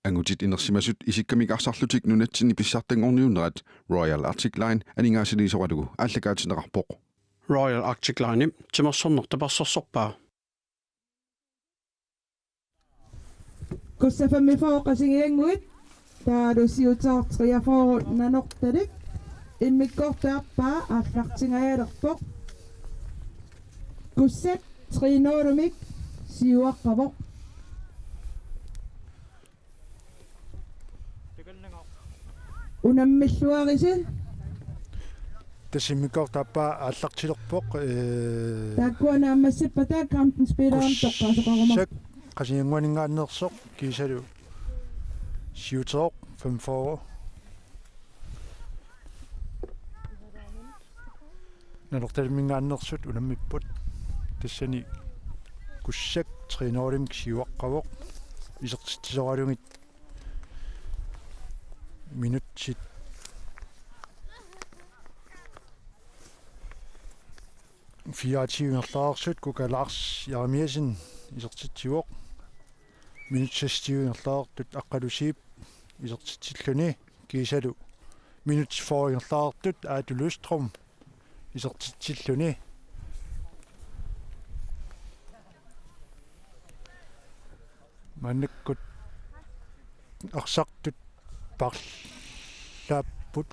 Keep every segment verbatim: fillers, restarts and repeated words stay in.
Angutit inersimasut isikkamik arsarlutik nunatsinni pissartanngorniunnerat Royal Arctic Line aningaasaliisoralugu aallakaatinneqarpoq. Royal Arctic Line timersorneq tapersersorpaa. Kussat femogfyrre Qasigiannguit, taavalu siuteq treogfyrre Nanortalik, immikkoortup aappaa aallartingajalerpoq. Kussat tre nul-imik siuaqqavoq. Unammilluarisi. Tassa immikkoortup aappaa aallartilerpoq, ee, taakkua naammassippata kampin spilleranut toqqaasoqarumaarput. Kussat Qasigiannguaninngaanneersoq kiisalu siuteroq femogfyrre. Nanortalimminngaanneersut unammipput. Tassani Kussat tre nul-imik siuaqqavoq. Isertitsisoralugit minutsit fireogtyve ingerlareersut Kuka Lars Jeremiassen isertitsivoq. Minutsit seksogtyve ingerlareersut Aqqalu Zeeb isertitsilluni kiisalu minutsit fyrre ingerlareersut Aatu Løvstrøm isertitsilluni. Maannakkut arsartut paarlaapput.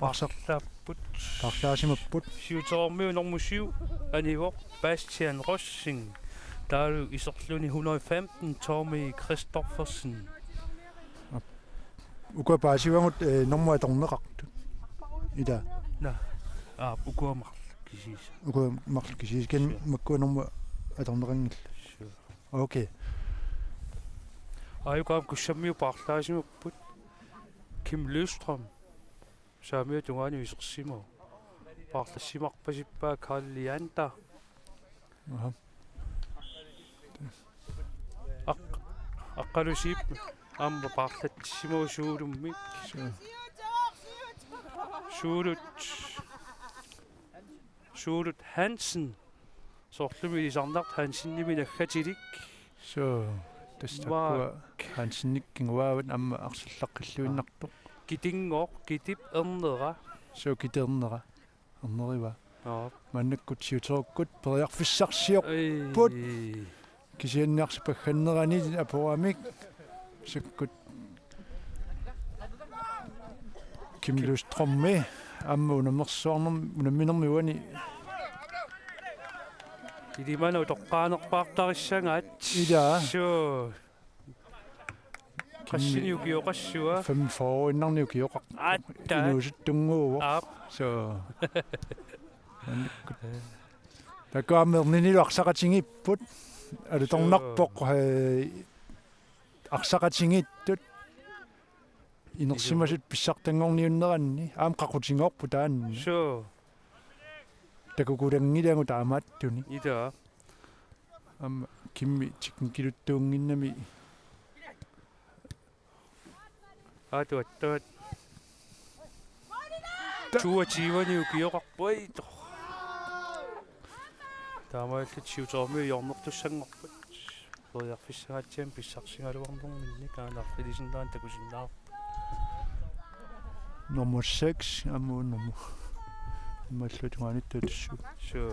Arsar- Paarlaapput. Paarlaasimapput. Siuterormiut nummer syv anivoq Bastian Rosing. Taavalu iserluni hundrede og femten Tommy Christoffersen. Ukua paasivagut, eh, nummer atorneqartut. Ila. Naa. Aa, ukua marluk kisiisa. Ukua marluk kisiisa. Ken Sure. Makkua nummer atorneqanngillat. Sure. Okay. Aajuku aamma Kussammiut paarlaasimapput. Kim Løvstrøm. Saamiata tungaanut isersimavoq. Paarlassimarpasippaa Karl Leander. Aha. Aq-, Aqqalu Zeeb aamma paarlatissimavoq Suulummik. Sure. Suulut. Suulut Hansen. Soorlumi ilisarnartoq Hansenimik naggatilik. Suu, tassa Maak. Taakkua Hansenik kinguaavat aamma arsallaqqilluinnartoq. Kitinngooq, Kitip ernera. Suu, Kitip ernera. Ernerivaa. Joo. Maannakkut siuterukkut periarfissarsiorput. Ei. Kisianni arsaq paggannerani apuramik. Sakkut Kim Løvstrømmi aamma unammersuarnerm-, unamminermi uani. Ilimanaq utoqqaanerpaartarissagaat. Ila. Suu. Qassinik ukioqassua? Femogfyrre-innarnik ukioqarpoq. Aatsaat. Inuusuttunnguuvoq. Aap. Suu. Maannakkut. Taakku aamma erninilu arsaqatigiipput. Alutornarpoq, suu, eh, arsaqatigiittut. Inersimasut pissartanngorniunneranni. Aamma qaqutinngorput taanna. Suu. Takukulanngilagut taamaattuni. Ila. Aamma Kimmi teknikiluttuunnginnami. Aatu attaat. Tuatiivani ukioqarpoq, ito. Taamaalillutik siuterormiut hjørnertussanngorput. Periarfissangaatsiamik pissarsigaluarnerminnik aana arfilisinnaanut takusinnaavarput. Nummer seks, aamma nummer. Aamma illuatungaaniittoq tassuugu. Suu.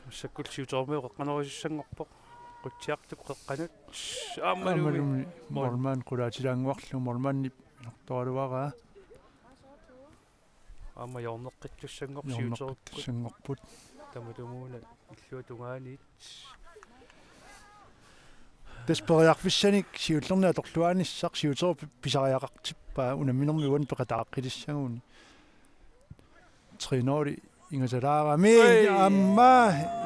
Massakkut siuterormiut qeqqanorisussanngorpoq. Qutsiartup qeqqanut. Aammalumi. Aammalumi. Mål. Målmand qulaatilaannguarlugu målmandip inortoraluaraa. Aamma hjørneqqittussanngorpoq siuterukkut. Hjørneqqittussanngorput. Tamatumuuna illuatungaaniit. Tassa periarfissanik siullerni atorluaanissaq siuterup pisariaqartippaa unamminermi uani peqataaqqilissagunik. Tre nul ingasalaarami. Oi. Aamma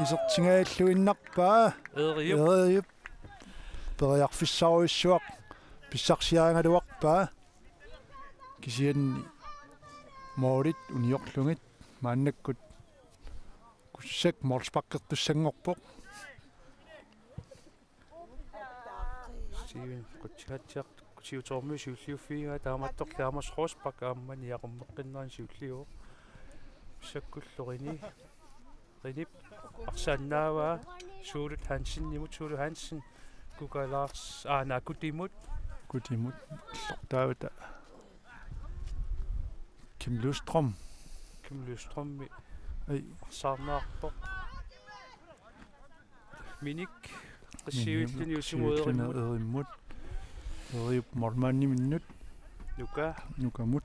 isertingajalluinnarpaa. Eeriup. Eeriup. Periarfissarujussuaq pissarsiarigaluarpaa. Kisianni målit uniorlugit maannakkut Kussat målsparkertussanngorpoq. Steven, qutsingaatsiartukku. Siutoormiut siulliuffigaat, taamaattorli Amos Rosbach aamma niaqummeqqinnerani siulliuvoq. Massakkullu Reni, Renip arsaannaavaa Suulut Hansenimut, Suulut Hansen, Kuka Lars, aana Kutimut. Kutimut, illortaavata. Kim Løvstrøm. Kim Løvstrømmi. Ai. Arsaarneqarpoq. Minik. Qissiuilluni utimut Erimut. Erimut. Eriup målmandiminnut. Nuka. Nukamut.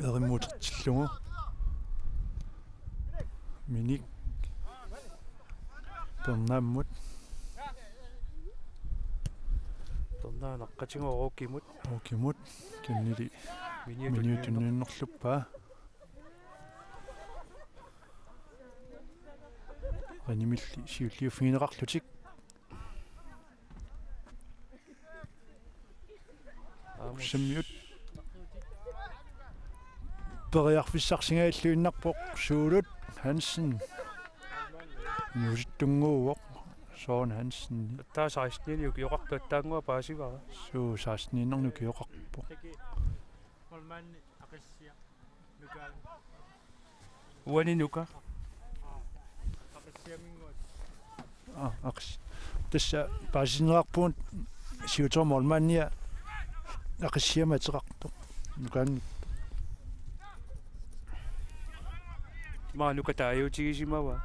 Erimut utertillugu. Minik. Pernaammut. Pernaa naqqatigu Rukimut. Rukimut. Kennili. Miniu tunniunnerluppaa. Renimilli siulliuffigineqarlutik. Kussammiut. Periarfissarsigalluinnarpoq Suulut Hansen. Nuusittunnguuvoq Søren Hansen. Taava seksten ukioqartoq taanngua paasivara. Suu seksten ukioqarpoq. Uani Nuka. Aa, aqis. Tassa paasisinneqarpugut siutoq målmandia Aqissiamik ateqartoq. Nukaanni. Maa Nuka taaguutigisimavaa.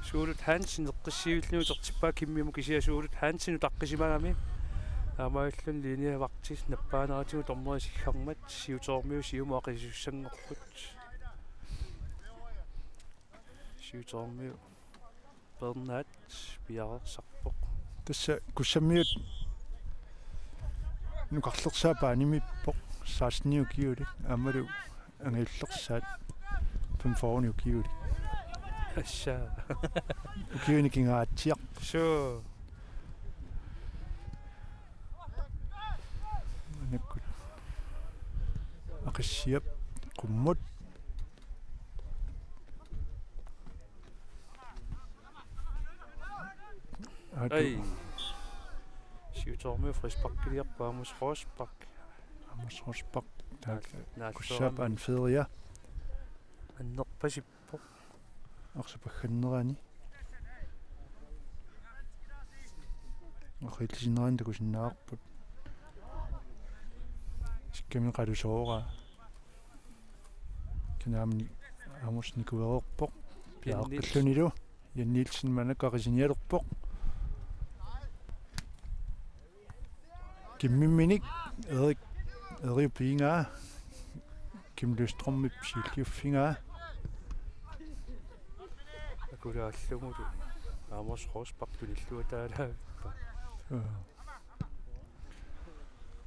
Suulut Hansen eqqissiivilluni utertippaa Kimmimut kisianni Suulut Hansen utaqqisimagami. Taamaalilluni linjevagti nappaaneratigut dommeri siggarmat siutoormiut siumut aqisussanngorput. Siutoormiut peernaat piareersarpoq. Tassa Kussammiut nukarlersaat paanimiippoq seksten ukiulik aammalu angajullersaat femogfyrre ukiulik. Assa. Ukiuni kingaatsiarpoq. Suu. Maannakkut. Aqissiap qummut. Aatu. Ai. Siutoormiut frisparkiliarpaa Amos Rosbach. Amos Rosbach. Taak. Naal-, naalluarami. Kussaap anføria. Annerpasippoq. Arsaq paggannerani. Aqqutissinerani takusinnaavarput. Sikkami qalusooraa. Kinaamini Amos nikuereerpoq. Piareqqillunilu. Jan Nielsen maannakkut aqisinialerpoq. Kimmimminik Erik, Erik piingaa. Kim Løvstrømip siulliuffigaa. Akulaallugulu. Amos Rosbach tunilluataalaavippa. Joo.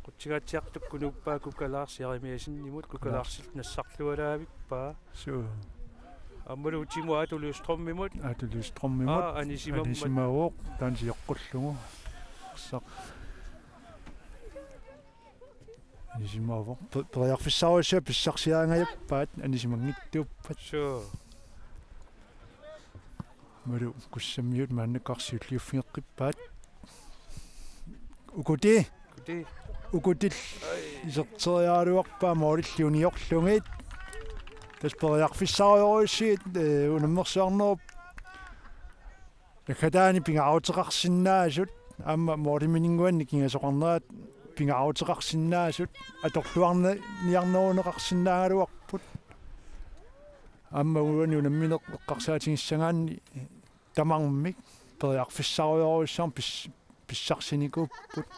Qutsingaatsiartukkut nuuppaa Kuka Lars Jeremiassenimut, Kuka Lars. Larsilu nassarlualaavippaa. Suu. Aammalu utimut Aatu Løvstrømimut. Aatu Løvstrømimut. Aa, anisimammat. Anisimavoq, taanna sioqqullugu. Arsaq. Anisimavoq. Pe-, periarfissarujussuaq pissarsiaangajappaat, anisimanngittuuppat. Suu. Aammalu Kussammiut maannakkut siulliuffigeqqippaat. Ukuti. Ukuti. Ukutilli. Ai. Iserteriaraluarpaa målilli uniorlugit. Tassa periarfissarujorujussuit, eh, unammersuarnerup naggataani pingaaruteqarsinnaasut. Aamma målimininnguanni kingasoqarnerat pingaaruteqarsinnaasut. Atorluarni-, niarneruneqarsinnaagaluarput. Aamma uani unammineq eqqarsaatigissagaanni tamarmik periarfissarujorujussuarmik pis-, pissarsinikuupput.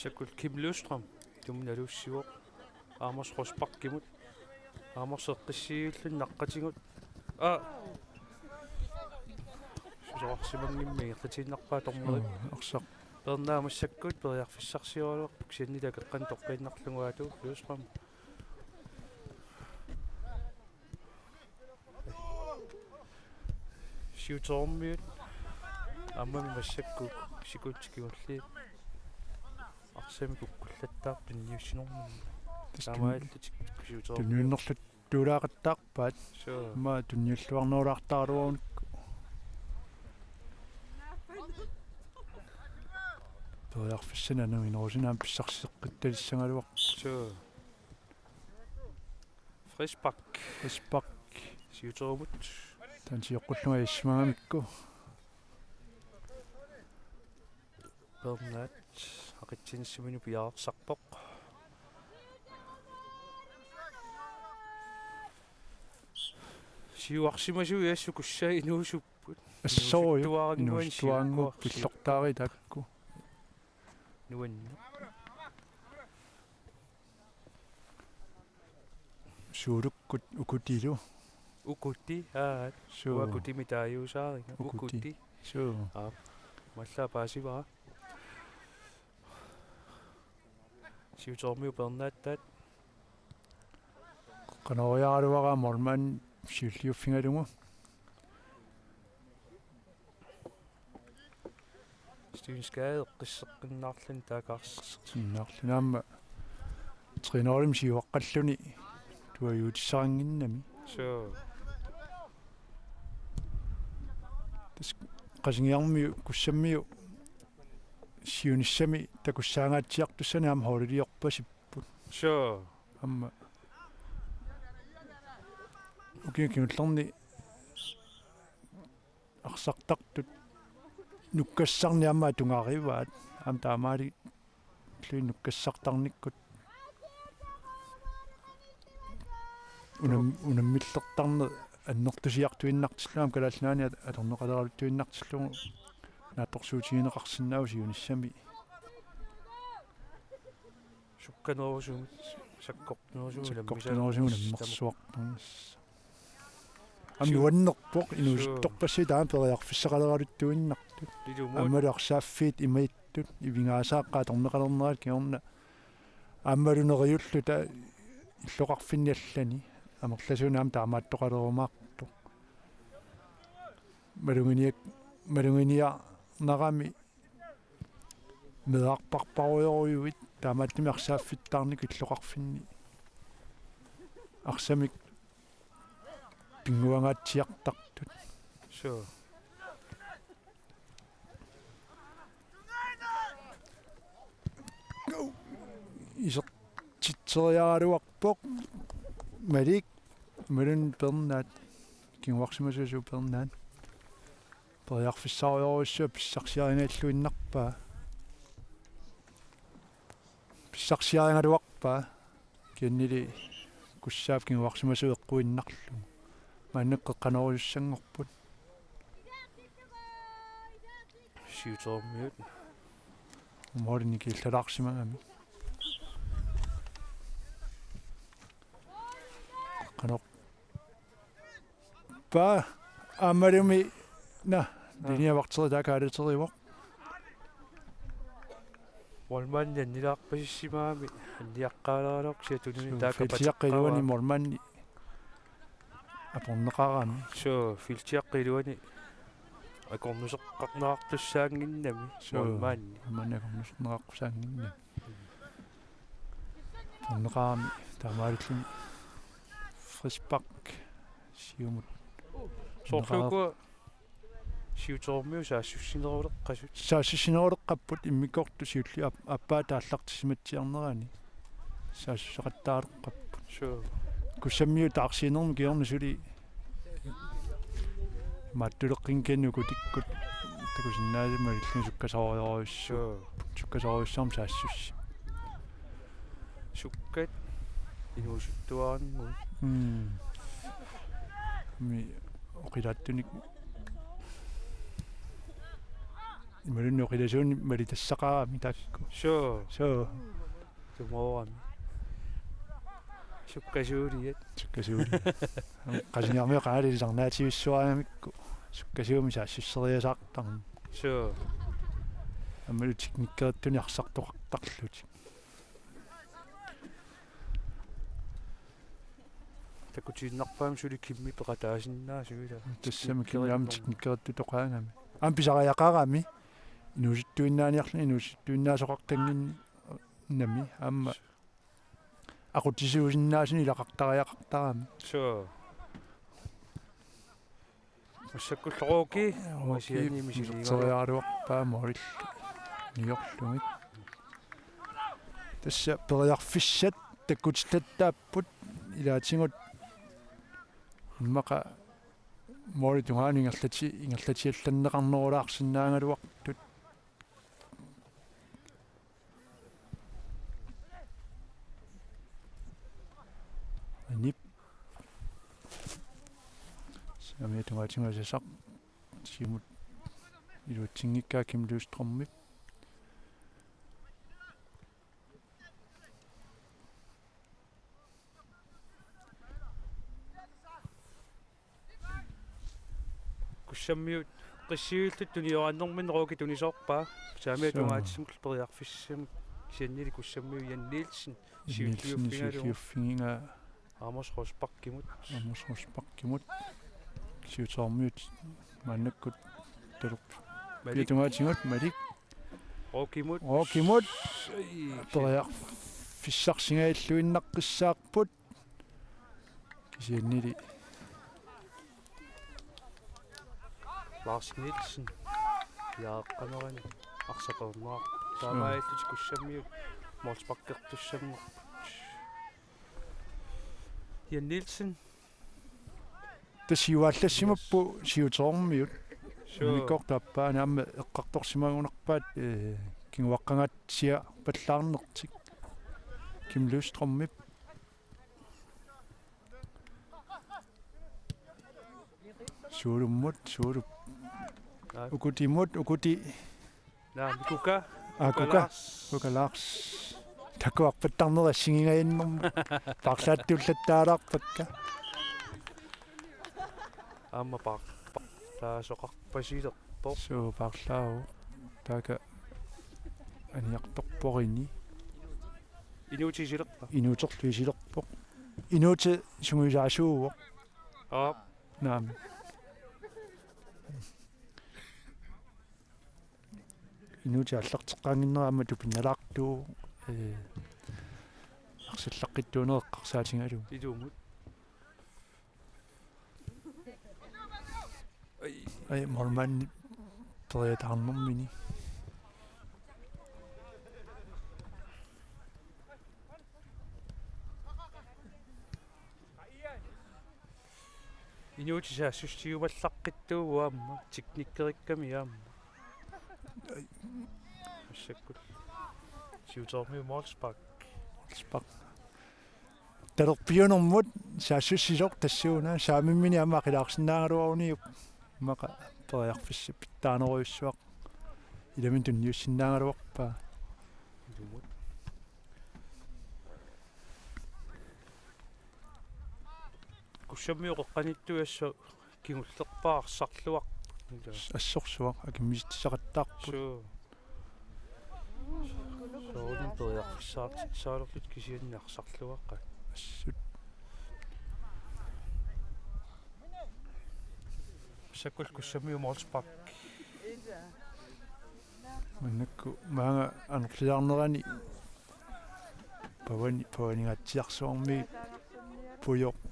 Massakkut Kim Løvstrøm, tumnalussivoq. Amos Rosbachimut. Amos eqqissiivilluni naqqatigut. Aa. Susoqarsimanngimmat ingerlatiinnarpaa dommeri. Suu, arsaq. Pernaa massakkut periarfissarsioraluarpoq kisianni takeqqani toqqiinnarlugu Aatu Løvstrøm. Siutoormiut aammami massakkut sekundit kingulliit arsamik kukkullattaartut tunniussinermini. Taamaalillutik siutermi. Tunniunnerluttuulaaqattaarpaat. Suu. Aamma tunniulluarnerulaartaraluarunikku. Periarfissanik anuinerusuni aamma pissarseqqittaalissagaluarpoq. Suu. Frispark. Frispark. Siuterumut. Taanna sioqqullunga issimagamikku. Bernard aqitsinissaminut piareersarpoq. Siuarsimasui assut kussaa inuusupput. Assut inuusuttuaranguani inuusuttuarangupput siukkuarsi. Pilluaqqaartut taakku. Nuanneq. Suulukkut Ukutilu. Ukuti, aat. Suu. Uagut Ukutimi taaguusaariga. Ukuti. Ukuti. Suu. Aap. Malla paasivara. Siutermiut Bernardaat. Qanoq iliorlugu målmand siulliuffigalugu. Stensgade eqqisseqqinnaarluni taakaarsi. Eqqisseqqinnaarluni aamma trænerimik siuaqqalluni tuaviutissaqannginnami. Suu. Tassa Qasigiarmiut Kussammiut siunissami takussaangaatsiartussanik aamma holdiliorpasipput. Suu. Aamma ukiuni kingullerni arsartartut nukkassarnik aamma atugarivaat. Aamma taamaalilluni nukkassartarnikkut unam-, unammillertarneq annertusiartuinnartillugu aamma Kalaallit Nunaanni at-, atorneqaleraluttuinnartillugu naatsorsuutigineqarsinnaavoq siunissami. Sukkanerusumik, sakkortunerusumik, sakkortunerusumik unammersuartarnissaq. Aamma nuannerpoq, suu, inuusuttorpassuit taama periarfissaqaleraluttuinnartut. Ilumut. Aammalu arsaaffiit imaattut, ivigaasaat atorneqalernerat kingorna. Aammalu neriulluta illoqarfinni allani. Amerlasuunik aamma taamaattoqalerumaartoq. Maluginiak-, maluginiarnarami meerarpassuarujorujuit taamaattumik arsaaffittaarnikkut illoqarfinni arsamik pinnguangaatsiartartut. Suu. Isertitseriaraluarpoq Malik, Malun Bernard, kinguarsimasuusoq Bernard. Periarfissarujorujussuaq pissarsiarigaluinnarpaa. Pissarsiarigaluarpaa. Kisiannili Kussaap kinguarsimasuup eqquinnarlugu. Maannakkut qeqqanoorujussanngorput. Siutermiut. Målini killalaarsimagami. Qanoq paa aammalumi na linjevagteri taakaaluterivoq. Målmandi annilaarpasissimagami anniaqqaalaarlugu kisianni tununi. Suu, taakku feltiaqqap iluani pateqqaarami. Målmandi aporneqarami. Suu, feltiaqqap iluani akornuseqqarneqartussaannginnami. Suu, målmandi. Målmandi akornuserneqaqqusaannginnami. Aporneqarami taamaalilluni frispark siumut. Soorlu ukua siutermiut saassussineruleqqasut. Saassussineruleqqapput immikkoortut siulliit ap-, aappaa taallartissimatsiarnerani. Saassussaqattaaleqqapput. Suu. Kussammiut taarsiinermi kingorna suli maattuleqqinngikkaanni Ukutikkut takusinnaasat malillugit sukkasoorujussuupput. Suu. Sukkasoorujussuarmik saassussii. Sukkat inuusuttuarannguit. Mm. Mi oqilaattunik. Imaluunniit oqilasuunik malitassaqarami taakku. Suu. Suu. Tumoorami. Sukkasuuliat. Sukkasuuliat. Qasigiarmiut qangali ilisarnaativissuaramikku. Sukkasuumik saassusseriasaartarneq. Suu. Aammalu teknikkerittunik arsartoqartarlutik. Takutiinnarpaamik suli Kimmi peqataasinnaasut ila. Tassami Kimmi aamma teknikkerittutoqaagami. Aamma pisariaqarami. Inuusuttuinnaaniarluni, inuusuttuinnaasoqartannginnami. Aamma aqutsisuusinnaasuni ilaqartariaqartarami. Suu. Massakkut Rooki. Rooki uasiani misiliigaluarpaa. Iserteriaraluarpaa målillu niorlugit. Tassa periarfissat takkutittaapput ilaatigut immaqa måli tungaanut ingerlati-, ingerlatiallanneqarnerulaarsinnaagaluartut. Anip. Saamiata tungaatigut asasaq. Siumut iluatsinngikkaa Kim Lystrømip. Kussammiut qissivillutik tunioraannerminni Rooki tunisoorpaa. Saamiata tungaatigut periarfissamik kisiannili Kussammiut Jan Nielsen. Jan Nielsen siulliuffigalugu. Siulliuffigigaa. Amos Rosbachimut. Amos Rosbachimut. Siutoormiut maannakkut talerpiata tungaatigut Malik. Rookimut. Rookimut. Ai. Periarfissarsingajalluinnaqqissaarput. Kisiannili Lars Nielsen. Jaaqqanerani arsaq qernerarpoq. Taamaalillutik Kussammiut målsparkertussanngorput. Jan Nielsen. Tassa siuallassimappu siutoormiut. Suu. Immikkoortup aappaani aamma eqqartorsimagunarpaat, eh, kinguaqqangaatsiarpallaarnertik. Kim Lystrømip. Suulummut, Suulup. Aa. Ukutimut, Ukuti. Naa, Kuka. Aa, Kuka Kuka. Lars. Kuka Lars. Takuarpattarneq assigiingajannermut. Paarlaattuullattaalaarpakka. Aamma paar-, paarlaasoqarpasilerpoq. Suu, paarlaavoq. Taakku aniartorporini. Inuutit isilerpaa. Inuuterlu isilerpoq. Inuutit sungiusaasuuvoq. Aap. Naamik. Inuutit aallarteqqaannginnera aamma tupinnalaartuuvoq, eh, arsallaqqittuuneq eqqarsaatigalugu. Ilumut. Ai. Ai, målmandi periataarnermini. Inuutit saassussiumallaqqittuuvoq aamma, teknikkerikkami aamma. Ai. Massakkut. Siutoormiut målspark. Målspark. Talerpiunermut saassussisoq tassuuna, saamimmini aamma aqilaarsinnaagaluaruniuk. Immaqa periarfissaq pitsaanerujussuaq. Ilaminni tunniussinnaagaluarpaa. Ilumut. Kussammiut qeqqaniittuassaq kingullerpaaq arsarluaq. Assorsuaq akimmisitsisaqattaarput. Suu. Soorunami periarfissaqartitsisaalerlutik kisianni arsarluaqaat. Assut. Massakkut Kussammiut målspark. Maannakkut maanga anorliarnerani pavani-, pavaningaatsiarsuarmi pujoq-,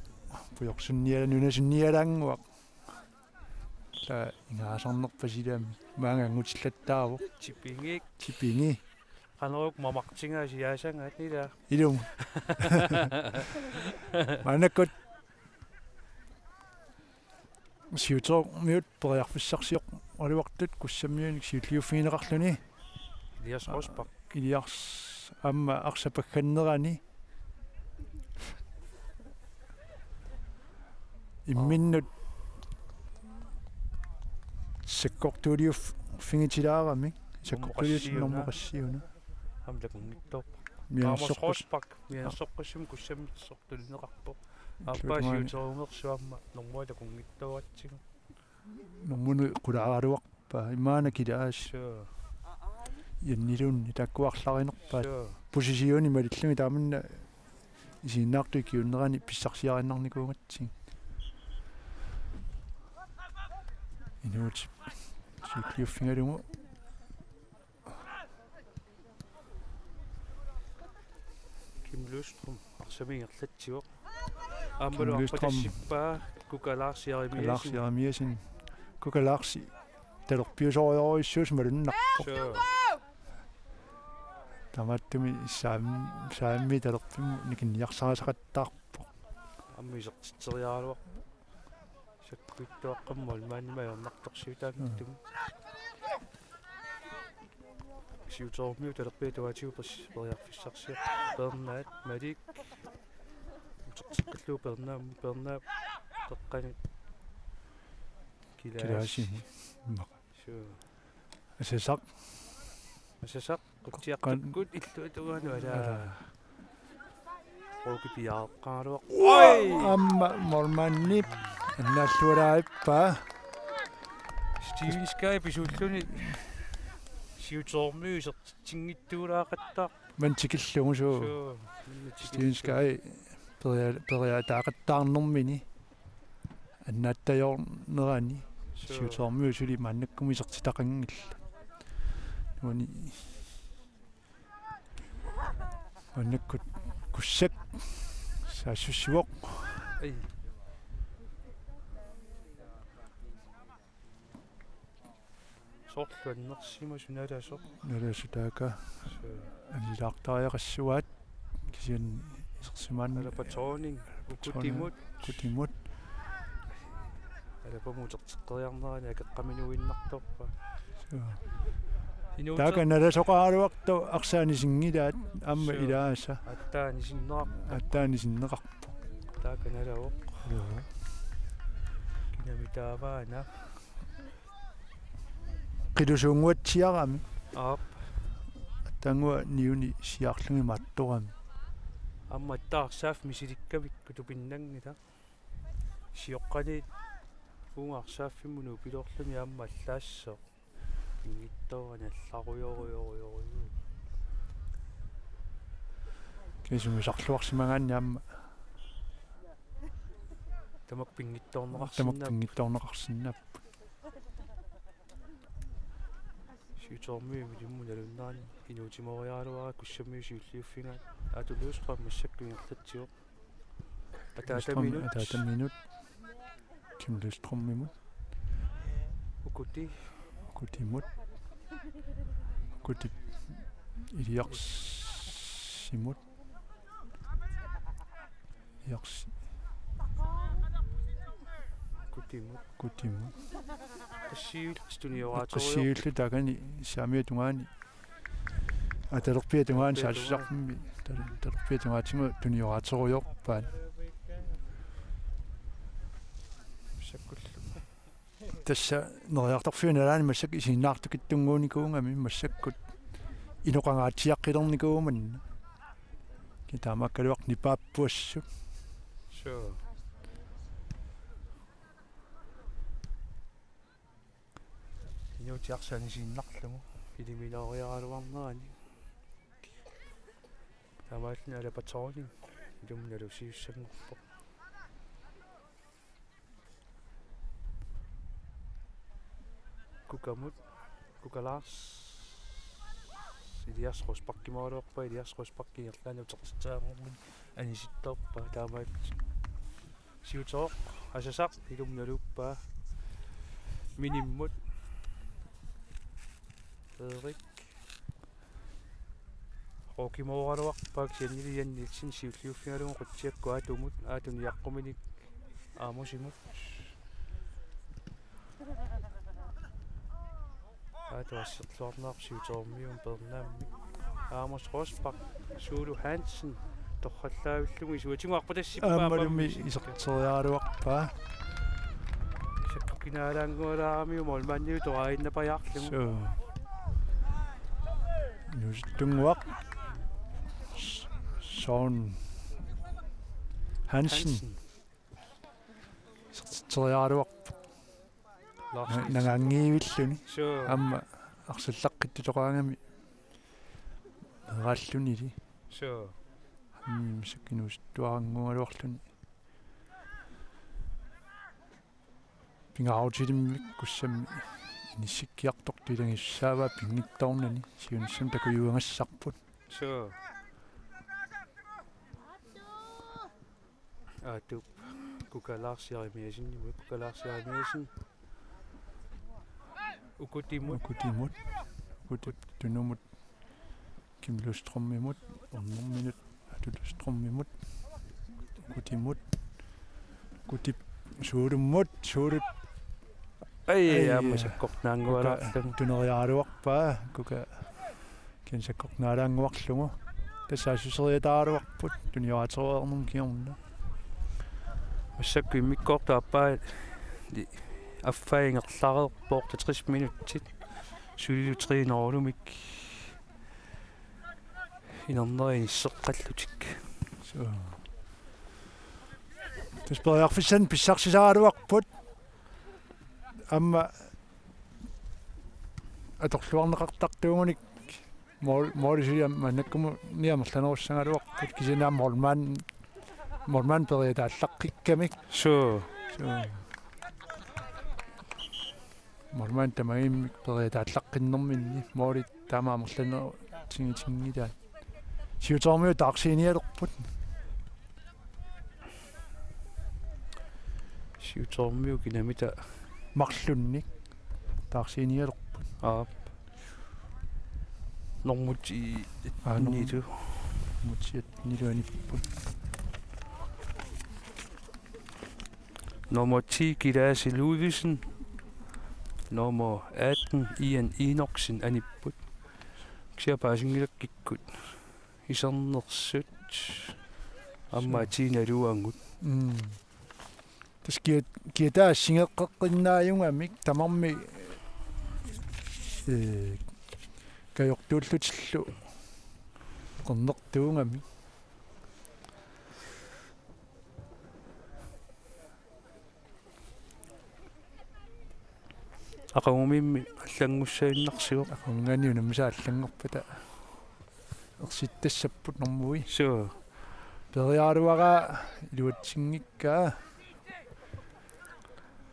pujorsunniala-, nunasunnialaannguaq. Taava ingaasarnerpasilami maanga angutillattaavoq. Tipigik. Tipigik. Qanoruk mamartigaa siaasagaat ila. Ilumut. Maannakkut siutoormiut periarfissarsioraluartut Kussammiunik siulliuffigineqarluni. Elias Rosbach. Elias aamma arsaq paggannerani. Imminnut sakkortuuliuffigitilaarami. Sakkortuuliup nummer qassiuna. Nummer qassiuna. Aamma takunngitsoorpoq. Mianersoqqus-, Amos Rosbach, mianersoqqussummik Kussammiitsoq tunineqarpoq. Aappaa siutoormiut aamma nummerit takunngitsooratsigu. Nummerit qulaaraluarpaa, imaannakkut ilaas. Suu. Janniluunniit taakku arlaarinerpaat. Suu. Positionit malillugit taamanna isiginnaartut ikiuunnerani pissarsiarinnarnikuugatsigit. Inuutip siulliuffigalugu. Kim Lystrøm, arsamik ingerlatsivoq. Aammalu Lystrøm. Arpatassippaa, Kuka Lars Jeremiassen. Lars Jeremiassen. Kuka Larsi talerpiusorujorujussuusoq malunnarpoq. Suu. Tamattumik saam-, saammi talerpimmut nikinniarsarisaqattaarpoq. Aamma isertitseriaraluarpoq. Sakkuttuaqqamma maanna ajornartorsiutaanngitsumik. Siutoormiut talerpiata tuaatigut pers-, periarfissarsiaq Pernaat Malik. Uterteqqillugu Pernaat, Pernaat peqqani. Kilaasi. Kilaasi. Immaqa. Suu. Asasaq. Asasaq. Qutsiartukkut illuatungaanut alaa. Alaa. Ruuki piareqqaaraluaq. Oi! Aamma målmandip annaalluaraappaa. Steven Skye pisuulluni siutoormiut isertitsinngitsuulaaqattaarput. Maanna tikillugu suu. Suu. Maanna tikillugu. Steven Skye peria-, periataaqattaarnermini. Annaattajornerani. Suu. Siutoormiut suli maannakkut isertitaqanngillat. Nuani. Maannakkut Kussak saassussivoq. Ai. Soorlu annersimasoq nalasoq. Nalasoq taakku. Suu. Annilaartariaqassuaat kisianni isersimaanni. Alaba Thorning, Thorning, Ukutimut. Ukutimut. Alabamut uterteqqeriarnerani akeqqaminuinnartorpaa. Suu. Inuuter- Taakku nalasoqaraluartut arsaq anisinngillat aamma. Suu. Ilaasa. Aatsaat anisinneqarpoq. Aatsaat anisinneqarpoq. Taakku nalavoq. Joo. Kinami taavaana. Qilusuunnguatsiarami. Aap. Aatsaannguaq niuni siaarlugit maattorami. Aamma aatsaat arsaaffik misilikkavikkut tupinnanngilaq. Sioqqaniit uunga arsaaffimmut nuupiloorluni aamma allaassaaq. Pinngitsoorani allarujorujorujorujuu. Kisianni sarluarsimagaanni aamma. Tamakku pinngitsoorneqarsinnaapput. Tamakku pinngitsoorneqarsinnaapput. Siutoormiut ilimmut nalunnerani inuusimoriaraluarput Kussammiut siulliuffigaat. Aatu Lystrøm massakkut ingerlatsivoq. Lystrøm, ataataminut. Ataataminut. Kim Lystrømimut. Ukuti. Ukutimut. Ukuti Iliarsimut. Iliarsi-, Ukutimut. Ukutimut. Qassiullutik tunioraatsorujoorput. Qassiullutik taakani saamiata tungaani. Aa, talerpiata tungaani. Talerpiata tungaani. Saassussarfimmi. Tal-, talerpiata tungaatigut tunioraatsorujoorpaat. Sakkullu. Tassa neriartorfiup nalaani massakkut isiginnaartukittunnguunikuugami massakkut inoqangaatsiaqqilernikuumanna. Kisianni taamaakkaluartoq nipaappuassut. Suu. Inuutit arsaq anisinneqarlugu iliminooriaraluarnerani. Taamaalluni Alaba Thorning ilummut nalusiussanngorpoq. Kukamut, Kuka Lars. Elias Rosbachimooraluarpaa, Elias Rosbach ingerlaannaq utertitsaanngormat anisittoorpaa, taamaattoq siutoq Asasaq ilummut naluppaa. Minimmut. Erik. Ruukimooraluarpaa kisiannili Jan Nielsen siulliuffigalugu Qutsiakkut Aatumut, Aatu niaqquminik Amosimut. Aatu asserluarneq siutoormiuvoq Pernaammi. Amos Rosbach, Sulu Hansen, torrallaavillugu isuatigut arpatassippaa. Aammalumi aamma iserteriaraluarpaa. Sakkukinaalaanngualaaramiuk målmandiutorainnapajaarlugu. Suu. Inuusuttunnguaq. S-, Søren Hansen. Hansen. Iserteriaraluarpoq. Lars Na-, Nielsen. Nangaanngivilluni. Suu. Aamma arsallaqqittutoqaangami. Meeraallunili. Suu. Mm, sakkinuusuttuarannguugaluarluni. Pingaarutilimmik Kussammi inissikkiartortut ilagisussaavaat pinngitsoornani siunissami takujuagassarput. Suu. Aatuup Kuka Lars Jeremiassenimut, Kuka Lars Jeremiassen. Ukutimut. Ukutimut. Ukutip tunumut. Kim Lystrømimut. Unnerminut. Aatu Lystrømimut. Ukutimut. Ukutip Suulummut. Suulup. Ai, ai, aamma ai, sakkortunaanngualaarluni. Kuka tuneriaraluarpaa. Kuka kisianni sakkortunaalaannguarlugu. Tassa assusereertaraluarput, tunioraateruarnermut kingorna. Massakkut immikkoortup aappaa affaa ingerlareerpoq, tres minutsit. Sulilu tre nul-imik inerneri inisseqqallutik. Suu. Tassa periarfissanik pissarsisaraluarput. Aamma atorluarneqartartuugunik mål-, måli suli aamma maannakkumut niamerlanerussagaluarput, kisianni aamma målmand, målmand periataallaqqikkamik. Suu. Suu. Målmand tamavimmik periataallaqqinnerminni måli taama amerlanerutiginngilaat. Siutoormiut taarsiinialerput. Siutoormiut kinamita marlunnik taarsiinialerput. Aap. Normu ti-, aa, normu nilu. Normu ti-, nilu anipput. Nummer ti, Kilaasi Ludvigsen. Nummer atten, Ian Enoksen, anipput. Kisianni paasinngilakkit. Isernersut. Aamma tiinaluagut. Mm. Tassa kia-, kiataa assingeqqeqqinnaajungamik tamarmik, ee, kajortuullutillu qernertuugamik. Aqagumimmi allanngussaginnarsivoq. Aqagunngaanniit unammisaa allanngorpata ersittassapput normui. Suu. Periaraluaraa iluatsinngikkaa.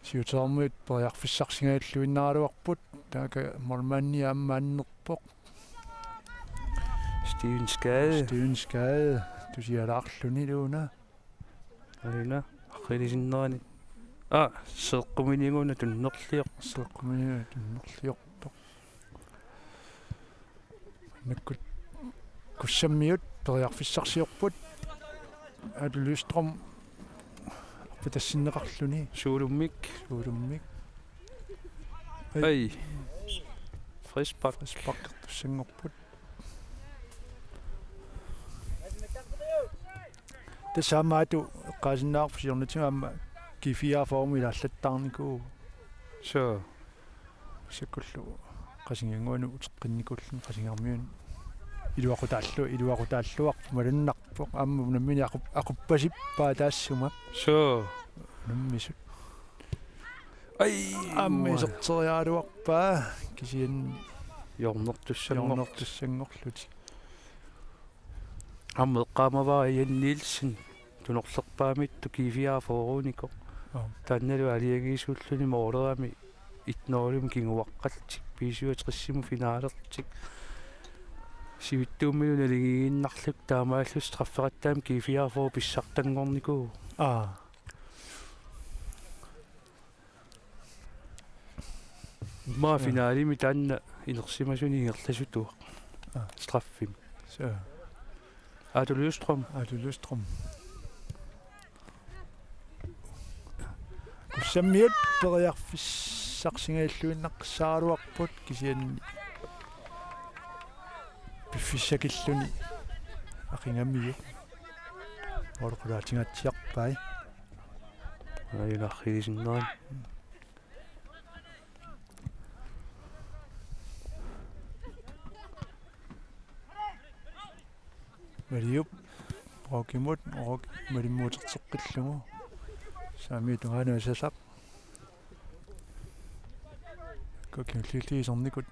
Siutoormiut periarfissarsingajalluinnaraluarput. Taakku målmandi aamma annerpoq. Steven Skade. Steven Skade. Tusialaarluni Luna. Aina, arriilisinnerani. Aa, seeqquminiguna tunnerlioq. Seeqquminiguna tunnerliortoq. Maannakkut Kussammiut periarfissarsiorput. Aatu Lystrøm arpatassinneqarluni. Suulummik. Suulummik. Ai. Frispark. Frisparkertussanngorput. Tassa aamma Aatu eqqaasinnaarpoq siornatigut aamma G fireogfyrre-mut ilaallattaarnikuuvoq. Suu. Massakkut Qasigiannguanut uteqqinnikuulluni Qasigiarmiunut iluaqutaallu-, iluaqutaalluarpoq malunnarpoq aamma unammineq aqup-, aquppasippaa taassuma. Suu. Unammisut. Ai, aamma uanga iserteriaraluarpaa kisianni hjørnertussanngor-, hjørnertussanngorlutik. Aamma eqqaamavara Jan Nielsen, tunorlerpaamittut G fireogfyrre-unikoq. Aap. Taannalu aalajangiisuulluni målerami et nul-imik kinguaqqallutik, B syvogtres-imut finalerlutik. Sivitsuummilu naligiinnarlutik taamaalillutik strafferettaami G fireogfyrre pissartanngornikuuvoq. Aa. Immaqa finalimi taanna inersimasunik ingerlasutuaq. Aa. Straffimi. Suu. Aatu Lystrøm. Aatu Lystrøm. Kussammiut periarfissarsingajalluinnaqqissaaraluarput kisianni piffissakilluni aqigamiuk. Måli qulaatingaatsiarpai. Aajuna arriilisinnerani. Maliup Rookimut, Rook malimmi uterteqqillugu. Saamiup tungaanut asasaq. Kokimillilli isernikut.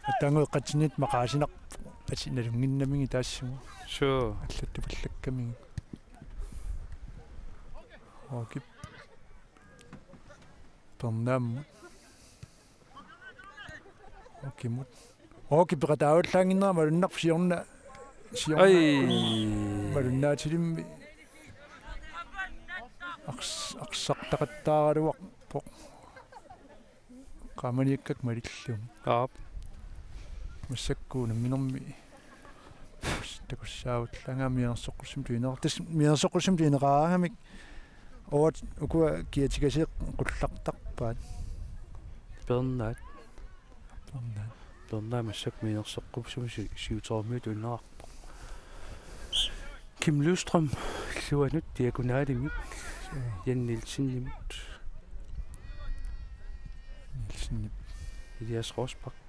Attaangueqqatsinnik maqaasinarpoq. Asi nalunnginnamigit taassuma. Suu. Allattupallakkamigit. Rookip. Pernaammut. Rookimut. Rooki peqataavallaannginnera malunnarpoq siorna. Siorna. Ai. Malunnaatilimmi. Ars-, arsartaqattaaraluarpoq. Qaamaniakkakka malillugit. Aap. Massakkut unamminermi takussaavullaangaami mianersoqqussummik tuineqar-, tassa mianersoqqussummik tuineqaraangamik uanga ukua kiatikasiit qullartarpaat. Peernaat. Peernaat. Peernaat massakkut mianersoqqussummik si-, siutoormiut tuineqarpoq. Kim Løvstrøm, illuanut diagonalimik. Suu. Jan Nielsenimut. Nielsenip. Elias Rosbach.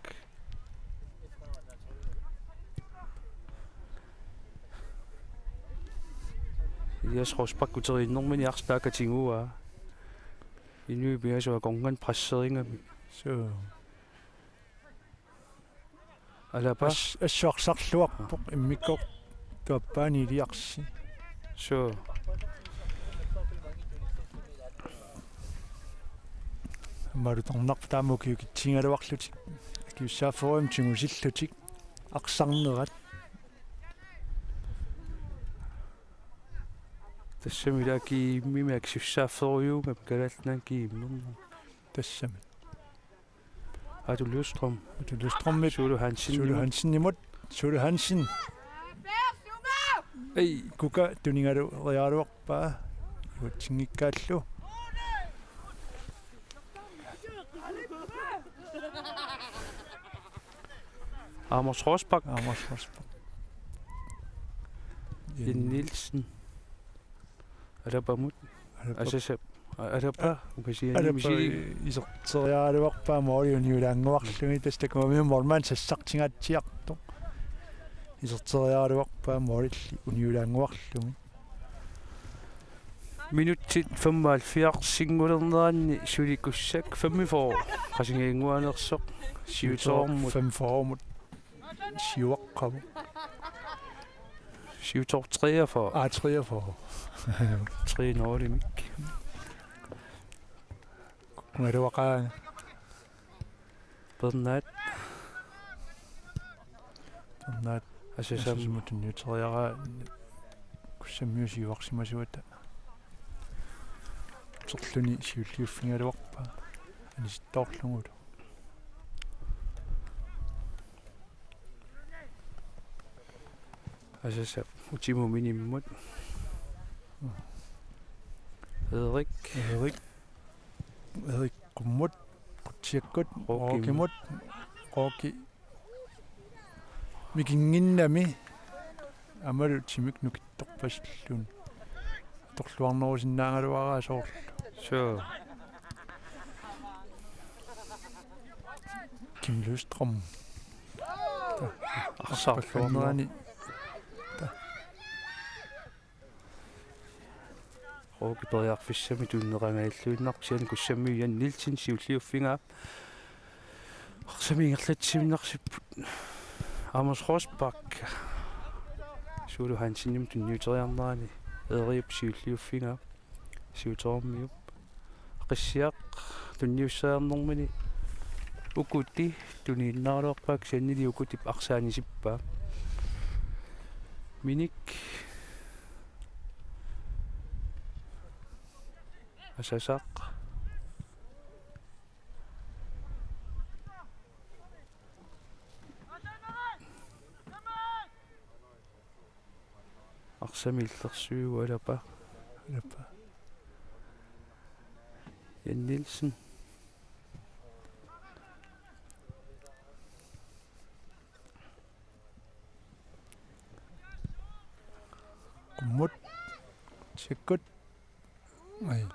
Elias Rosbach uteriinnermini arsaq taakku tiguaa. Inuit pingasut akornanni presseringami. Suu. Alaba. As-, assut arsarluarpoq immikkut tuappaani iliarsi. Suu. Aamma alutornarpoq taama ukiukitsigigaluarlutik. Akisussaaffiup tigusillutik arsarnerat. Tassami ilaa G M-imi akisussaaffiujuugami Kalaallit Nunaanni G M-erneq. Tassami. Aatu Løvstrøm. Aatu Løvstrømip. Sulu Hansen. Sulu Hansenimut. Sulu Hansen. Ei. Kuka tunigaleriaraluarpaa. Iluatsinngikkaluarlugu. Amos Rosbach. Amos Rosbach. Jan Nielsen. Alabamut. Alaba. Asasap. A-, Alaba. Ukasiani. Alaba misili. Iserteriaraluarpaa mooli uniulaannguarluni, tassa takuami moormaan sassartingaatsiartoq. Iserteriaraluarpaa mooli uniulaannguarluni. Minutsit femoghalvfjerdsinngulerneranni suli Kussak femogfyrre. Qasigiannguanersoq. Siutoormut. Femogfyrremut. Siuaqqavoq. Siutoormut treogfyrre. Aa, treogfyrre. Tre nulimik. Kunngaruaqaa. Peernaat. Peernaat. Asasam. Asasamut tunniuteriaraa Kussammiut siuarsimasuata. Uterluni siulliuffigigaluarpaa. Anisittoorlugulu. Asasap utimut minimmut. Erik. Erik. Erik qummut. Qutsiakkut. Rookimut. Rookimut. Rooki. Mikinnginnami. Aammalu timik nukittorpasilluni. Atorluarnerusinnaagaluaraa soorlu. Suu. Kim Løvstrøm. Arsarluarneq. Arsarluarnerani. Rooki periarfissamik tunineqangajalluinnarpoq, kisianni Kussammiut Jan Nielsen siulliuffigaa. Arsaq ingerlatsiinnarsipput. Amos Rosbach. Sulu Hansenimut tunniuteriarnerani Erik siulliuffigaa. Siutoormiup. Qissiaq tunniusseriarnermini Ukuti tuniinnaraluarpaa, kisiannili Ukutip arsaq anisippaa. Minik. Asasaq. Arsaq illersuivoq, Alaba. Alaba. Jan Nielsen. Qummut. Sikkut. Ai.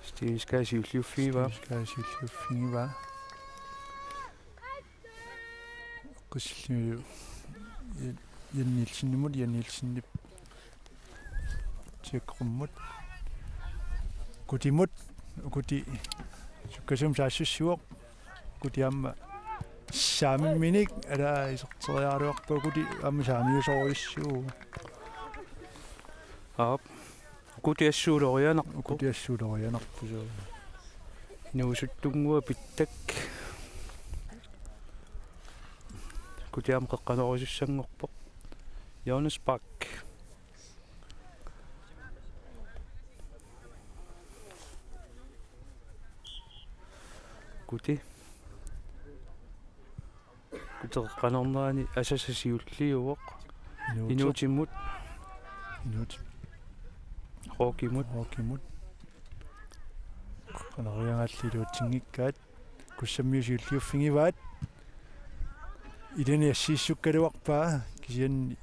Steven Skaj siulliuffigivaa. Steven Skaj siulliuffigivaa. Qissilliu Jan-, Jan Nielsenimut, Jan Nielsenip. Siakkorummut. Ukutimut, Ukuti sukkasuumik saassussivoq. Ukuti aamma saamimminik, alaa iserteriaraluarpaa Ukuti aamma saamiusorujussuuvoq. Aap. Ukuti assut ulorianarpoq. Ukuti assut ulorianarpoq, suu. Inuusuttunnguaq pittak. Ukuti aamma qeqqanoorusussanngorpoq. Jonas Bak. Kuti. Kuteqqanernerani asasasiulliuvoq. Inuutimut. Inuutimut. Rookimut. Rookimut. Qanariangalli iluatsinngikkaat. Kussammiut siulliuffigivaat. Ilani assiissukkaluarpaa kisianni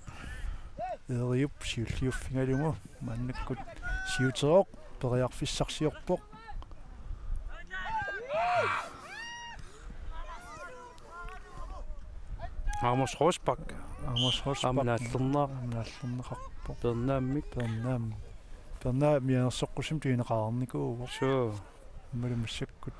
Eeriup siulliuffigalugu maannakkut siuteroq periarfissarsiorpoq. Amos Rosbach. Amos Rosbach. Aamma naallerna-, aamma naallerneqarpoq. Pernaammik. Pernaam-, Pernaap mianersoqqussummik tunineqareernikuuvoq. Suu. Aammalu massakkut.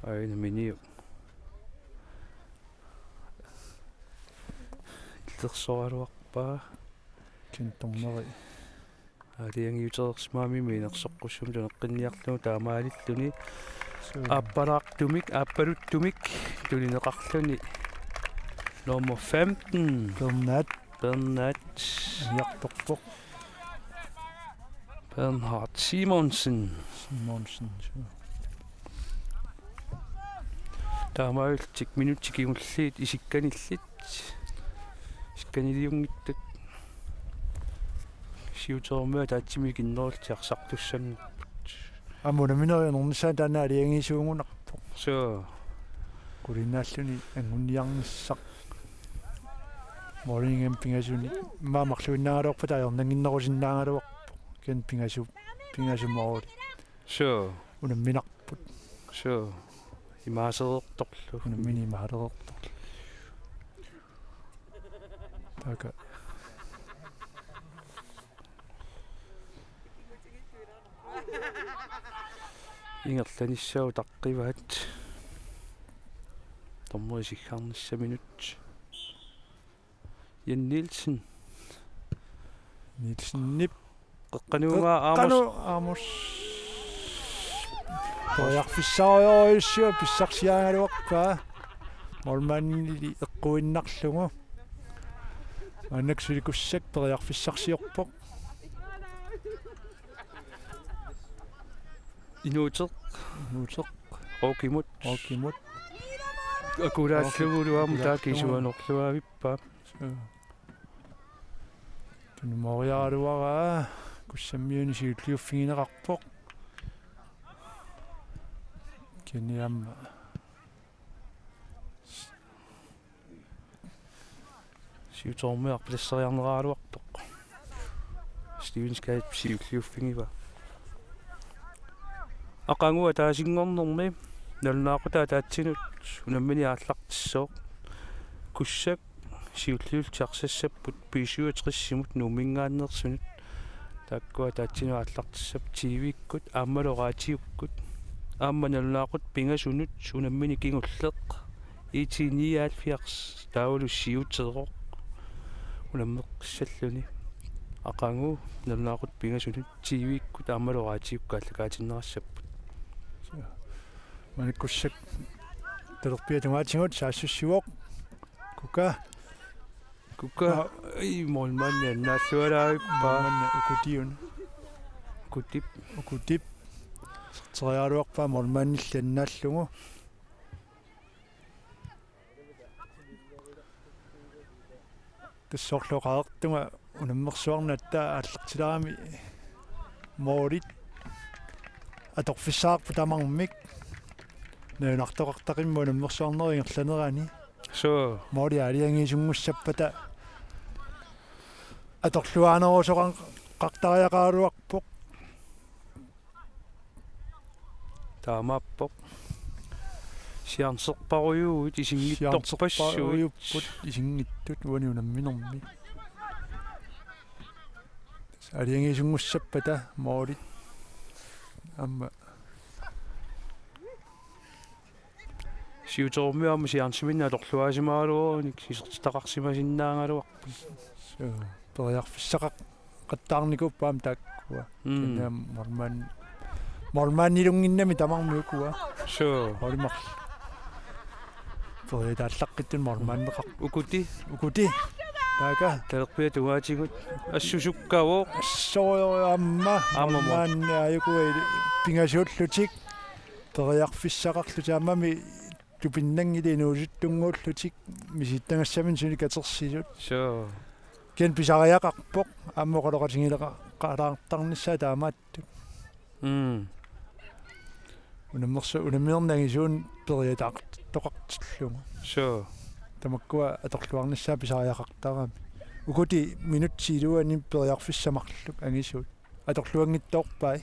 Aina Miniu. Illersoraluarpaa. Kintorneri. Aalajangiutereersimagami mianersoqqussummik tuneqqinniarlugu taamaalilluni. Suu. Aappalaartumik, aappaluttumik tunineqarluni. Nummer femten. Bernhard. Bernhard. Aniartorpoq. Bernhard Simonsen. Simonsen, suu. Taamaalillutik minutsit kingulliit isikkanillit. Isikkaniliunngitsut. Siuterummi ataatsimik kinnerullutik arsartussanngorput. Aamma unamminerup anernissaa taanna aalajangiisuugunarpoq. Suu. Qulingilaalluni anguniarnissaq. Måliminik pingasunik. Immaqa marluinnaagaluarpat ajornannginnerusinnaagaluarpoq. Kisianni pingasu-, pingasut målit. Suu. Unamminarput. Suu. Imaasereertorlu. Unammineq imaasereertorlu. Taakku. Ingerlanissaa utaqqivaat. Dommeri isiggarnissaminut. Jan Nielsen. Nielsenip. Qeqqanuunga Amos. Qeqqanu Amos. Periarfissarujussuaq pissarsiaagaluarpaa. Målmandili eqquinnarlugu. Maannakkut suli Kussak periarfissarsiorpoq. Inuuteq. Inuuteq. Rookimut. Rookimut. Akulaallugulu aamma taakku isuanerluavippaa. Suu. Tunumoriaraluaraa Kussammiuni siulliuffigineqarpoq. Kisianni aamma siuterummi arpalassariarneraraluarpoq. Steven Skaib siulliuffigivaa. Aqagu ataasinngornermi nalunaaqutaq ataatsinut unammineq aallartissooq. Kussak siulliullutik arsassapput B syvogtres-imut Nuumminngaanneersunut. Taakkua ataatsinut aallartissapput T V-kkut aammalu raatiukkut. Aamma nalunaaqutaq pingasunut unammineq kingulleq. IT nioghalvfjerds taavalu siuteroq unammeqqissalluni. Aqagu nalunaaqutaq pingasunut T V-kkut aammalu raatiukkut aallakaatinneqassapput. Maannakkut Kussak talerpiata tungaatigut saassussivoq. Kuka. Kuka. Aa. Ei, målmandi annaalluaraavippaa. Målmandi Ukutiuna. Ukutip. Ukutip. Serteriaraluarpaa målmandilli annaallugu. Tassa soorlu oqareertunga unammersuarnut aatsaat aallartilerami målit atorfissaqarput tamarmik. Nalunaartoqartaqimmat unammersuarnerup ingerlanerani. Suu. Måli aalajangiisunngussappata atorluaanerusoqartariaqaraluarpoq. Taamaappoq. Chancerparujuit isinngitsorpassuit. Chancerparujuupput isinngitsut uani unamminermi. Aalajangiisunngussappata målit. Aamma. Siuterummi aamma chanceminnik atorluaasimagaluarunik isertitaqarsimasinnaagaluarput. Suu, periarfissaqattaarnikuupput aamma taakkua. Mm. Kisianni målmand-, målmandilunnginnami tamarmik ukua. Suu. Målimar. Periataallaqqittunik målmandeqarpoq. Ukuti. Ukuti. Taaka. Talerpiata tungaatigut assusukkavoq. Assoriorama. Aamma mo. Maanna ajuku pingasuullutik. Periarfissaqarlutik aammami tupinnanngilaq inuusuttunnguullutik misittagassaminnik suli katersisut. Suu. Kisianni pisariaqarpoq aamma oqaloqatigileqalaartarnissaa taamaattut. Mm. Unammersu-, unamminerni angisuuneq periataartoqartillugu. Suu. Tamakkua atorluarnissaat pisariaqartarami. Ukuti minutsit iluanni periarfissat marluk angisuut. Atorluanngitsoorpai.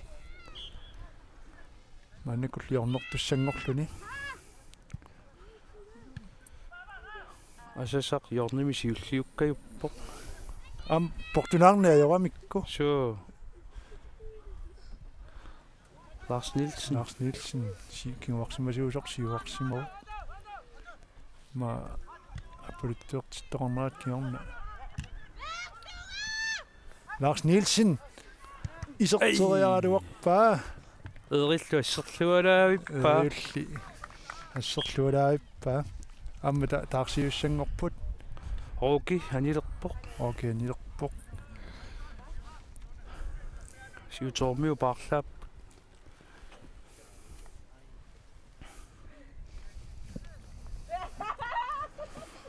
Maannakkut hjørnertussanngorluni. Asasaq hjørnemi siulliukkajuppoq. Aamma portunaarneq ajoramikku. Suu. Lars Nielsen. Lars Nielsen, si-, kinguarsimasuusoq siuarsimavoq. Aamma appaluttuartittoqarnerat kingorna. Lars Nielsen. Iserteriaraluarpaa. Eerillu asserlualaavippaa. Eerilli. Asserlualaavippaa. Aamma ta-, taarsiussanngorput. Rooki anilerpoq. Rooki anilerpoq. Siutoormiut paarlaapput.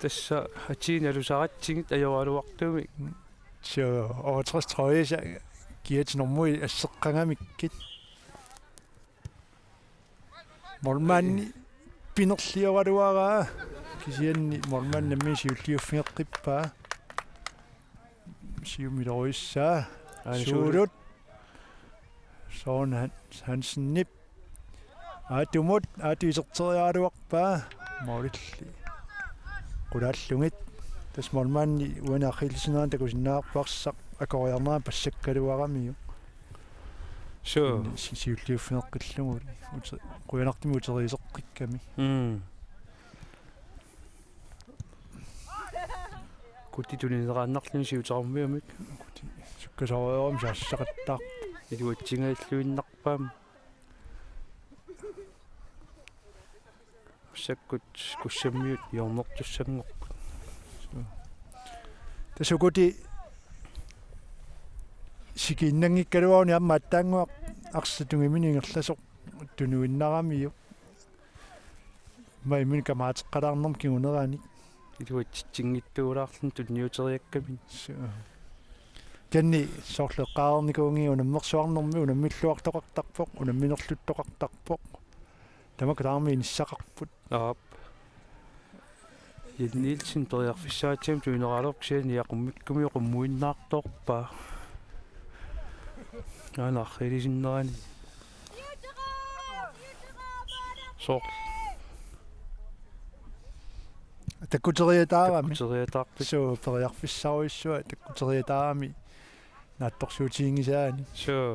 Tassa atiinnaq alusaratsigit ajoraluartumik. Suu, otteogtres tredive, kiatit normui asseqqagamikkit. Målmandi pinerlioraluaraa. Kisianni målmandi nammineq siulliuffigeqqippaa. Siumilorujussuaq. Aana suulut. Suulut. Søren Hans-, Hansenip. Aatumut, Aatu iserteriaraluarpaa. Målilli qulaallugit. Tassa målmandi uani akillesinerani takusinnaavarput arsaq akoriarnera passakkaluaramiuk. Suu. Si-, siulliuffigeqqillugu. Ute-, qujanartumik uteriiseqqikkami. Mm. Kuti tunineraannarluni siutoormiumik. Kuti sukkasoorujussuarmik saassussaqattaarpoq. Iluatsingajalluinnarpaamik. Massakkut Kussammiut hjørnertussanngorput. Tassa ukuti sikiinnanngikkaluaruni aamma aatsaannguaq arsaq tungimini ingerlasoq tunuinnaramiuk. Aamma imminut kamaateqqalaarnermut kinguneranik. Iluatsitsinngitsuulaarluni tunniuteriakkaminnik. Suu. Kisianni soorlu eqqareernikuuvunga unammersuarnermi unammilluartoqartarpoq, unamminerluttoqartarpoq. Tamakku tamarmik inissaqarput. Aap. Jan Nielsen periarfissaatsiamik tuineraluarsiani aqummikkumiuk qummuinnaartoorpaa. Aana arriilisinnerani. Sooq. Takkuteriataarami. Takkuteriataarpit. Suu, periarfissarujussuaq takkuteriataarami. Naatsorsuutiginngisaanni. Suu.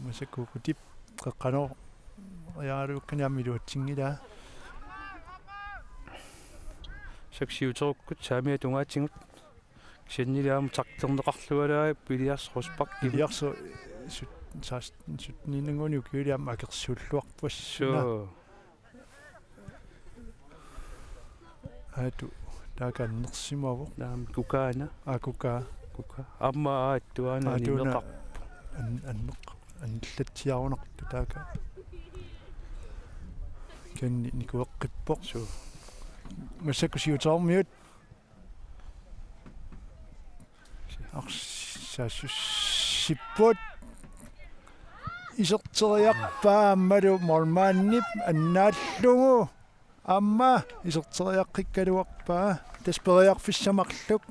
Massakkut ukutip qeqqanooraluukkani aamma iluatsinngilaa. Saksiuterukkut saamiata tungaatigut. Kisiannili aamma takterneqarlualaarpoq Ilias Rosbach. Ilias sut-, sut-, syttenninnguani ukiulik aamma akersuulluarpassuuna. Suu. Aatu, taaka annersimavoq. Naamik, Kukaana. Aa, Kukaa. Kukaa. Aamma Aattuaana. Aattuaana animeqarpoq. An-, anneq-, annillatsiarunartoq taaka. Kisianni nikueqqippoq. Suu. Massakkut siutoormiut. Arsaq saassussipput. Iserteriarpaa aammalu målmandip annaallugu. Aamma iserteriaqqikkaluarpaa. Tassa periarfissat marluk.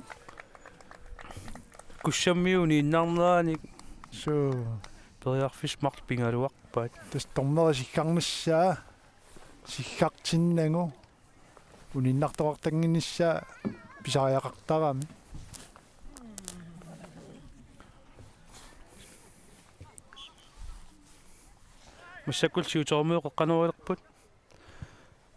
Kussammiut uniinnarneranik. Suu. Periarfissat marluk pigaluarpaat. Tassa dommeri siggarnissaa. Siggartinnagu. Uniinnartoqartannginnissaa pisariaqartarami. Massakkut siutoormiut qeqqanooralerput.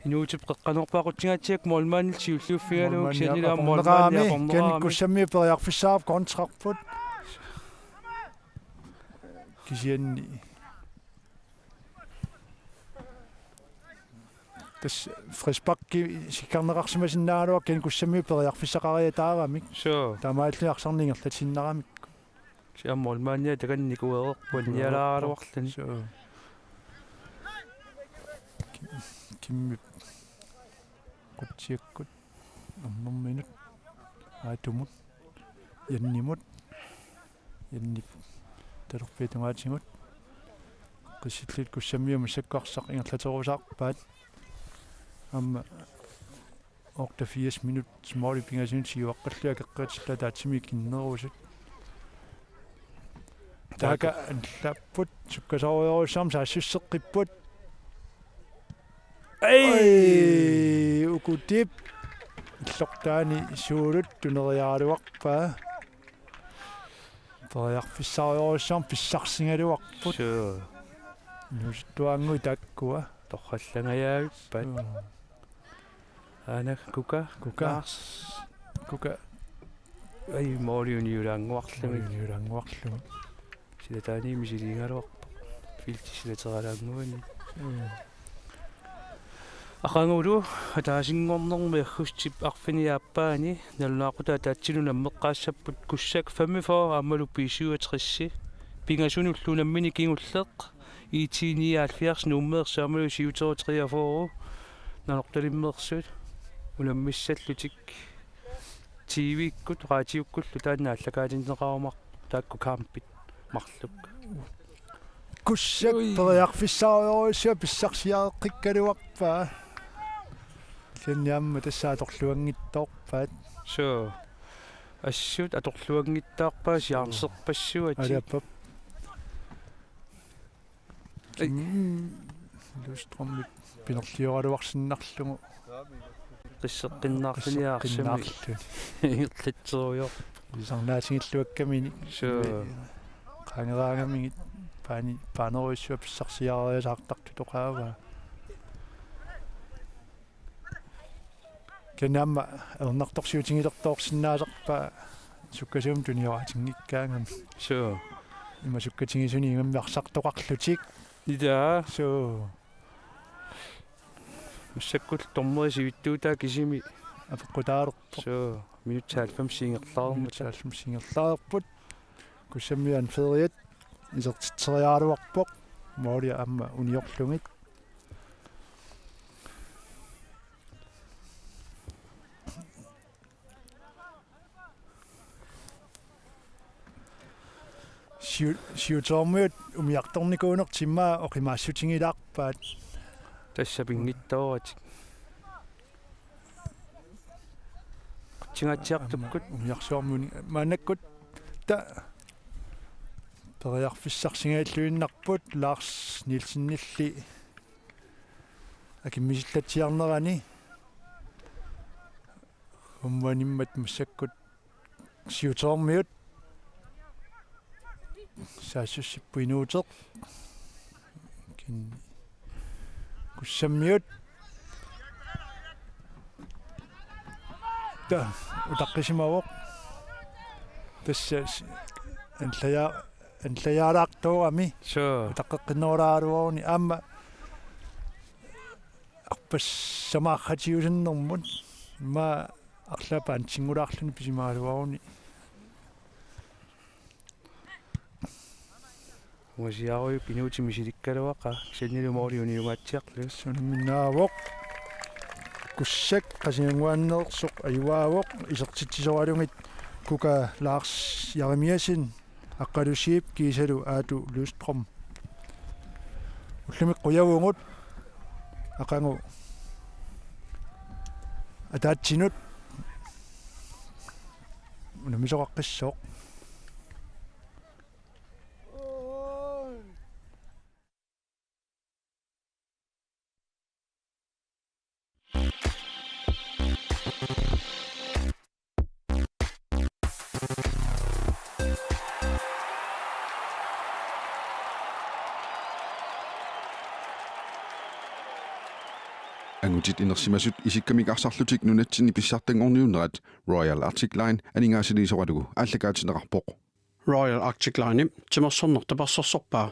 Inuutip qeqqanoorpaa, aqutsingaatsiak målmandillu siulliuffigalugu. Målmandi kisiannili aamma målmandi atornerami. Atornerami. Kisianni Kussammiut periarfissaapput kontrarput. Kisianni Tassa frisparki sikkarneqarsimasinnaagaluarpoq, kisianni Kussammiut periarfissaqariataarami. Suu. Taamaalilluni arsarneq ingerlatinnaramikku. Siamma Olmania takanna nikuereerpoq, nialaaraluarluni. Suu. Ki-, Kimmip qutsiakkut. Ernerminut. Aatumut. Jannimut. Jannip talerpiata tungaatigut. Qissillutik Kussammiut massakkut arsaq ingerlaterusaarpaat. Aamma otteogfirs minut måli pingasunut siuaqqallugit akeqqatillutik ataatsimik kinnerusut. Taaka anlapput sukkasoorujussuarmik saassusseqqipput. Ei! Ei, Ukutip illortaani suulut tuneriaraluarpaa. Periarfissarujussuarmik pissarsigaluarput. Suu. Inuusuttuaannguit taakkua. Torrallangajavippaat. Suu. Aana Kuka. Kuka. Lars. Kuka. Ai, måli uniulaannguarlugit. Måli uniulaannguarlugit. Silataani misiliigaluarpoq. Feltip silateralaannguani. Mm. Aqagulu ataasinngornermi aggustip arfineq-aappaani nalunaaqutaq ataatsinut nammeqqaassapput Kussak femogfyrre aammalu B syvogtres. Pingasunullu unammineq kingulleq I T nioghalvfjerds, Nuummeersuarmilu syvogtyve treogfyrre, Nanortalimmeersut unammissallutik T V-kkut, raatiukkullu taanna aallakaatinneqarumaarpoq taakku kampit marluk. Kussak Ui. Periarfissarujussuaq pissarsiareqqikkaluarpaa. Kisianni aamma tassa atorluanngitsoorpaat. Suu. Assut atorluanngitsoorpaat, chancerpassuatik. Alappap. Ai. Kim Løvstrømip pinerlioraluarsinnarlugu. Qisseqqinnaarluni aarsami. Qisseqqinnaarluni. Ingerlatserujoorpoq. Ilisarnaatigilluakkaminik. Suu. Qaangeraangamigit paani-, paanerujussuaq pissarsiariasaartartut oqaavaa. Kisianni aamma ajornartorsiutigilertoorsinnaasarpaa sukkasuumik tunioratinngikkaangami. Suu. Ima sukkatigisuni ingammik arsartoqarlutik. Ilaa. Suu. Massakkut dommeri sivitsuutaa kisimi apeqqutaalerpoq. Suu. Minutsit halvfems ingerlareermata. Minutsit halvfems ingerlareerput. Kussammiut anføreriat isertitseriaraluarpoq. Måli aamma uniorlugit. Siu-, syvogtyvemiut umiartornikuunertik immaqa oqimaassutigilaarpaat. Tassa pinngitsooratik. Qutsingatsiartukkut. Umiarsuarmuni maannakkut ta-, periarfissarsigalluinnarput Lars Nielsenilli akimmisillatsiarnerani. Ummanimmat massakkut syvogtyvemiut. Saassussipput inuuteq. Kin-, Kussammiut. Ta-, utaqqisimavoq. Tassa s-, anlaja-, anlajaalaartuugami. Suu. Utaqqeqqinnerulaaraluaruni aamma arpassamaarratiusannermut. Immaqa arlaat paantinngulaarluni pisimagaluaruni. Ungasiarujup inuutit misilikkaluaqaat, kisiannilu måli uniungaatsiarlugu. Sunimminnaavoq. Kussak Qasigiannguaneersoq ajugaavoq, isertitsisoralugit Kuka Lars Jeremiassen, Aqqalu Zeeb kiisalu Aatu Løvstrøm. Ullumi qujavugut aqagu ataatsinut unammisoqaqqissaaq. Angutit inersimasut isikkamik arsarlutik nunatsinni pissartanngorniunnerat Royal Arctic Line aningaasaliisoralugu aallakaatinneqarpoq. Royal Arctic Line timersorneq tapersersorpaa.